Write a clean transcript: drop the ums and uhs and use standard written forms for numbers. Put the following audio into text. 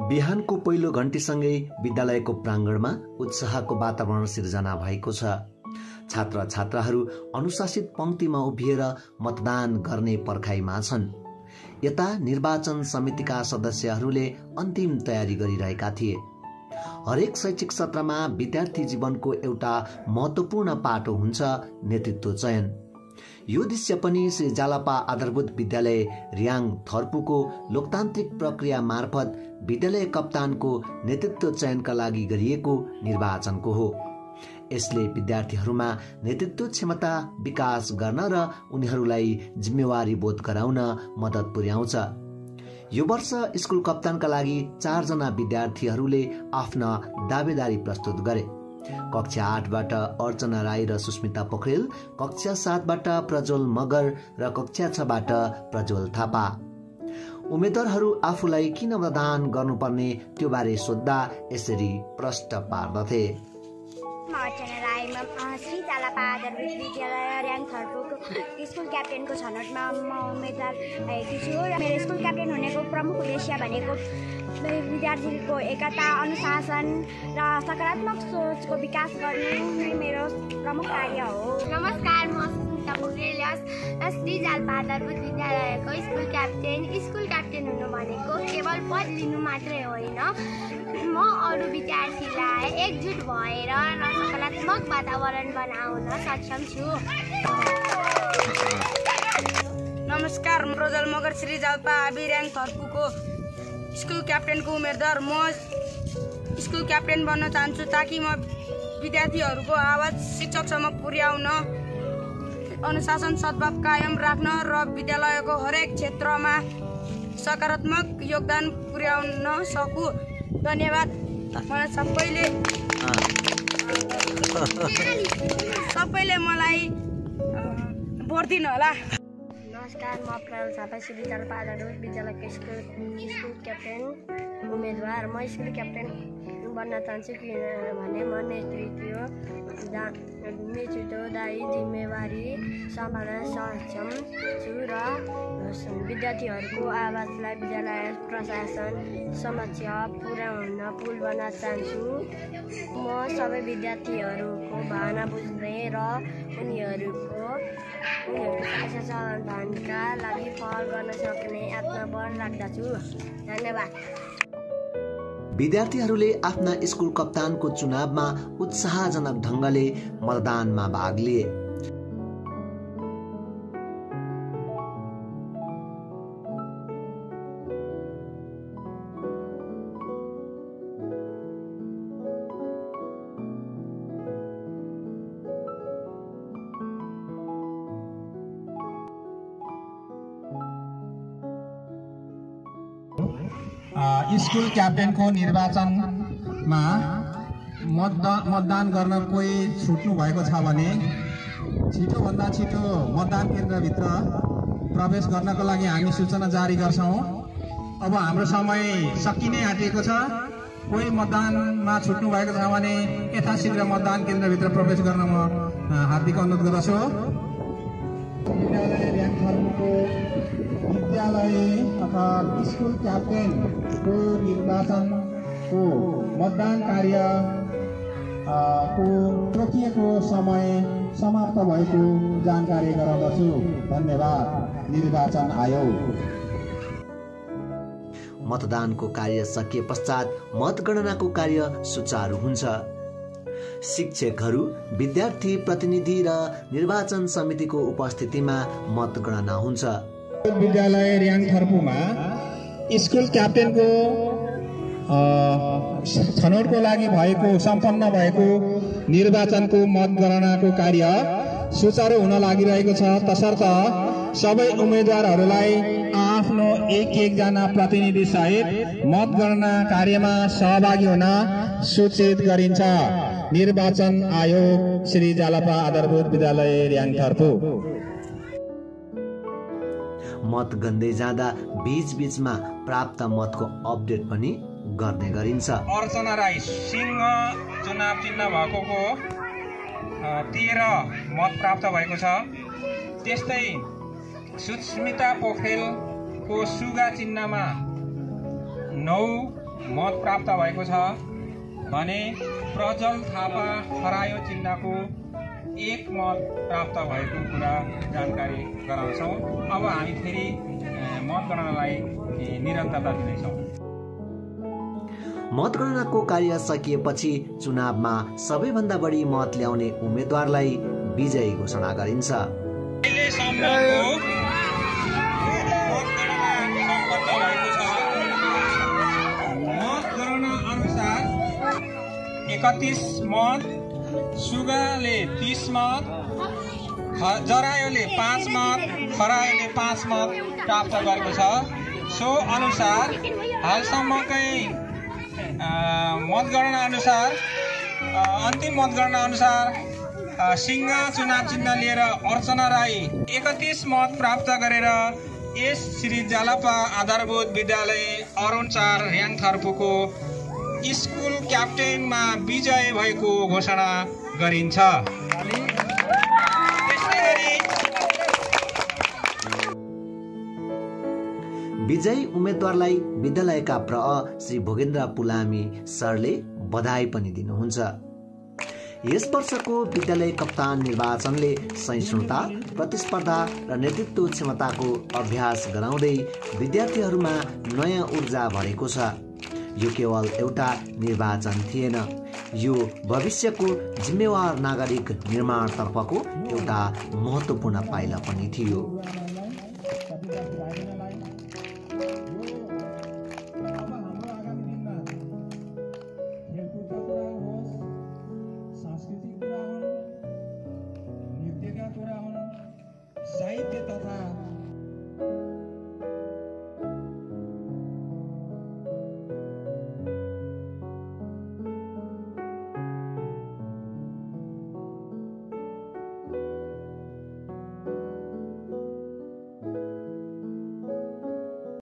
बिहानको पहिलो घण्टीसँगै विद्यालयको प्राङ्गणमा उत्साहको वातावरण सिर्जना भएको छ। छात्र छात्राहरू अनुशासित पंक्तिमा उभिएर मतदान गर्ने पर्खाइमा छन्। यता निर्वाचन समितिका सदस्यहरूले अन्तिम तयारी गरिरहेका थिए। हरेक शैक्षिक सत्रमा विद्यार्थी जीवनको एउटा महत्त्वपूर्ण पाटो हुन्छ नेतृत्व चयन। यो दृश्य पनि श्री जालपा आधारभूत विद्यालय रियाङ थर्पुको लोकतान्त्रिक प्रक्रिया मार्फत विद्यालय कप्तानको नेतृत्व चयनका लागि गरिएको निर्वाचनको हो। यसले विद्यार्थीहरूमा नेतृत्व क्षमता विकास गर्न र उनीहरूलाई जिम्मेवारी बोध गराउन मद्दत पुर्याउँछ। यो वर्ष स्कुल कप्तानका लागि 4 जना विद्यार्थीहरूले आफ्ना दावेदारी प्रस्तुत गरे। कक्षा 8बाट अर्चना राई र सुस्मिता पोखरेल, कक्षा 7बाट प्रज्वल मगर र कक्षा 6बाट प्रज्वल थापा। उम्मेदवारहरू आफूलाई किन मतदान गर्नुपर्ने त्यो बारे सोध्दा यसरी प्रश्न पार्दथे। अर्चना राई श्री जालपा आधारभूत विद्यालय रियाङ थर्पुको स्कुल क्याप्टेनको छनौटमा म उम्मेदवार रहेकी छु र मेरो स्कुल क्याप्टेन हुनेको प्रमुख उद्देश्य भनेको विद्यार्थीको एकता, अनुशासन र सकारात्मक सोचको विकास गर्नु नै मेरो प्रमुख कार्य हो। नमस्कार, म सुस्मिता पोखरेल श्री जालपा आधारभूत विद्यालयको स्कुल क्याप्टेन हुनु भनेको केवल पद लिनु मात्रै होइन, म अरू विद्यार्थीलाई एकजुट भएर सकारात्मक वातावरण बनाउन सक्षम छु। नमस्कार, म प्रज्वल मगर श्री जालपा आबी रियाङ थर्पुको स्कुल क्याप्टेनको उम्मेदवार। म स्कुल क्याप्टेन बन्न चाहन्छु ताकि म विद्यार्थीहरूको आवाज शिक्षकसम्म पुर्याउन, अनुशासन सद्भाव कायम राख्न र विद्यालयको हरेक क्षेत्रमा सकारात्मक योगदान पुर्याउन सकु। धन्यवाद। मलाई सबैले मलाई भोट दिनु होला। नमस्कार, म प्रज्वल थापा श्री जालपा आधारभूत विद्यालयको स्कुल क्याप्टेन उम्मेदवार। म स्कुल क्याप्टेन बन्न चाहन्छु किनभने म नेतृत्वदायी जिम्मेवारी सम्हाल्न सक्षम छु र विद्यार्थीहरूको आवाजलाई विद्यालय प्रशासन समक्ष पुर्याउन पुल बन्न चाहन्छु। म सबै विद्यार्थीहरूको भावना बुझ्ने र उनीहरूको समाधानका लागि पहल गर्न सक्ने आत्मबल राख्दछु। धन्यवाद। विद्यार्थीहरूले आफ्ना स्कुल कप्तानको चुनावमा उत्साहजनक ढङ्गले मतदानमा भाग लिए। स्कुल क्याप्टेनको निर्वाचनमा मतदान गर्न कोही छुट्नु भएको छ भने छिटोभन्दा छिटो मतदान केन्द्रभित्र प्रवेश गर्नको लागि हामी सूचना जारी गर्छौँ। अब हाम्रो समय सकिनै आँटेको छ। कोही मतदानमा छुट्नु भएको छ भने यथाशीघ्र मतदान केन्द्रभित्र प्रवेश गर्न म हार्दिक अनुरोध गर्दछु। विद्यालय रियाङ थर्पुको विद्यालय तथा स्कुल क्याप्टेनको निर्वाचनको मतदान कार्य को तोकिएको समय समाप्त भएको जानकारी गराउँदछु। धन्यवाद। निर्वाचन आयोग। मतदानको कार्य सकिए पश्चात मतगणनाको कार्य सुचारू हुन्छ। शिक्षकहरू, विद्यार्थी प्रतिनिधि र निर्वाचन समितिको उपस्थितिमा मतगणना हुन्छ। विद्यालय रियाङ थर्पुमा स्कुल क्याप्टेनको छनौटको लागि सम्पन्न भएको निर्वाचनको मतगणनाको कार्य सुचारू हुन लागिरहेको छ। तसर्थ सबै उम्मेदवारहरूलाई आफ्नो एक जना प्रतिनिधि सहित मतगणना कार्यमा सहभागी हुन सूचित गरिन्छ। निर्वाचन आयोग श्री जालपा आधारभूत विद्यालय रियाङ थर्पु। मत गन्दै जाँदा बीचमा प्राप्त मतको अपडेट पनि गर्ने गरिन्छ। अर्चना राई सिंह चुनाव चिन्ह भएको 13 मत प्राप्त भएको छ। त्यस्तै सुस्मिता पोखरेलको सुगा चिन्हमा 9 मत प्राप्त भएको छ भने प्रज्वल थापा खरायो चिन्हको 1 मत प्राप्त भएको कुरा जानकारी गराउँछौँ। अब हामी फेरि मतगणनालाई निरन्तरता दिनेछौँ। मतगणनाको कार्य सकिएपछि चुनावमा सबैभन्दा बढी मत ल्याउने उम्मेद्वारलाई विजयी घोषणा गरिन्छ। मतगणना अनुसार 31 मत, सुगाले 30 मत, जरायोले 5 मत, खरायोले 5 मत प्राप्त गरेको छ। सो अनुसार हालसम्मकै मतगणना अनुसार अन्तिम मतगणना अनुसार सिंह चुनाव चिन्ह लिएर अर्चना राई 31 मत प्राप्त गरेर यस श्री जालपा आधारभूत विद्यालय अरुण 4 र्याङथर्पुको स्कुल क्याप्टेनमा विजय भएको घोषणा गरिन्छ। विजयी उम्मेद्वारलाई विद्यालयका प्रअ श्री भोगेन्द्र पुलामी सरले बधाई पनि दिनुहुन्छ। यस वर्षको विद्यालय कप्तान निर्वाचनले सहिष्णुता, प्रतिस्पर्धा र नेतृत्व क्षमताको अभ्यास गराउँदै विद्यार्थीहरूमा नयाँ ऊर्जा भरेको छ। यो केवल एउटा निर्वाचन थिएन, यो भविष्यको जिम्मेवार नागरिक निर्माणतर्फको एउटा महत्त्वपूर्ण पाइला पनि थियो।